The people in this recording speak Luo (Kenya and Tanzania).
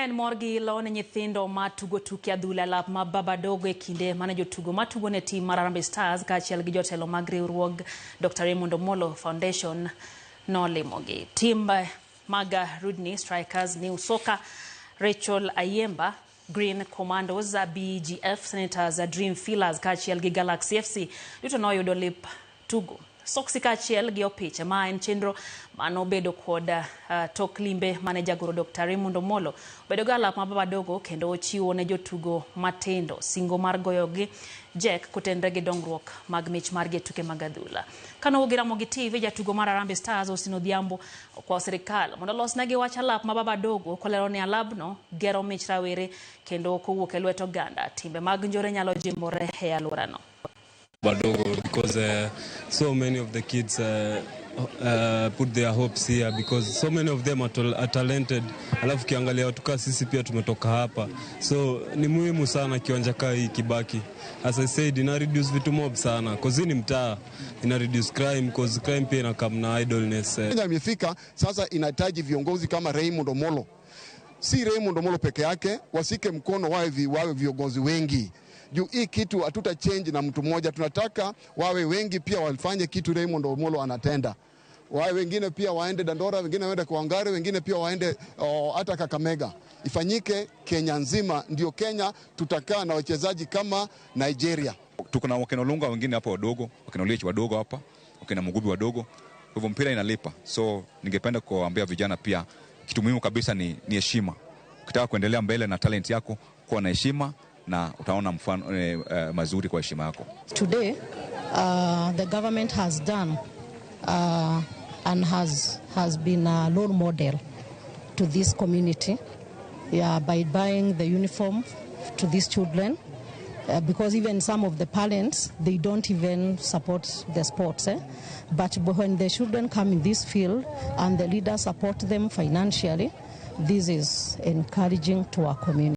Ne en mor gi ilo ne nyithindo ma tugo tuke adhula e lap ma Baba Dogo e kinde mane jotugo matugo ne tim mar Harambee Stars kaachiel gi jotelo mag riwruog Dr. Raymond Omolo Foundation nolimogi. Tim mag Rudni Strikers, New Soccer, Rachel Ayemba, Green Commandos, BGF, Senators, Dream Fillers kaachiel gi Galaxy FC duto noyudo lep tugo. Soksi kaachiel gi opiche ma en chenro manobedo kod tok limbe mane jagoro Dr. Raymond Omolo obedo go alap ma Baba Dogo kendo ochiwo ne jotugo matindo singo mar goyogi jek kotenre gi dongruok mag mich margi e tuke mag adhula. Kanowuok gi Ramogi TV, jatugo mar Harambee Stars Austin Odhiambo okwayo sirikal mondo olosnegi wach alap ma Baba Dogo kolero ni alabno gero mich rawere kendo kowuok e lwet oganda timbe mag njore nyalo jimbore e alworano. Badogo because so many of the kids put their hopes here because so many of them are talented. Alafu kiangalia watu kaa sisi pia tumetoka hapa, so ni muhimu sana kiwanja kaa hii kibaki. As I said, ina reduce vitu mob sana cause hii ni mtaa, ina reduce crime cause crime pia inacome na idleness. Kenya imefika sasa, inahitaji viongozi kama Raymond Omolo. Si Raymond Omolo peke yake, washike mkono wawe viongozi wengi juu hii kitu hatuta change na mtu mmoja, tunataka wawe wengi pia wafanye kitu Raymond Omolo anatenda. Wawe wengine pia waende Dandora, wengine waende Kawangware, wengine pia waende hata Kakamega. Ifanyike Kenya nzima, ndio Kenya tutakaa na wachezaji kama Nigeria. Tuko na wakina Olunga wengine hapa wadogo, wakina Oliech wadogo hapa, wakina Mugubi wadogo. Kwa hivyo mpira inalipa. So ningependa kuwaambia vijana pia kitu muhimu kabisa ni heshima. Ukitaka kuendelea mbele na talent yako, kuwa na heshima na utaona mfano mazuri kwa heshima yako. Today, the government has done and has been a role model to this community, yeah, by buying the uniform to these children. Because even some of the parents, they don't even support the sports. Eh? But when the children come in this field and the leaders support them financially, this is encouraging to our community.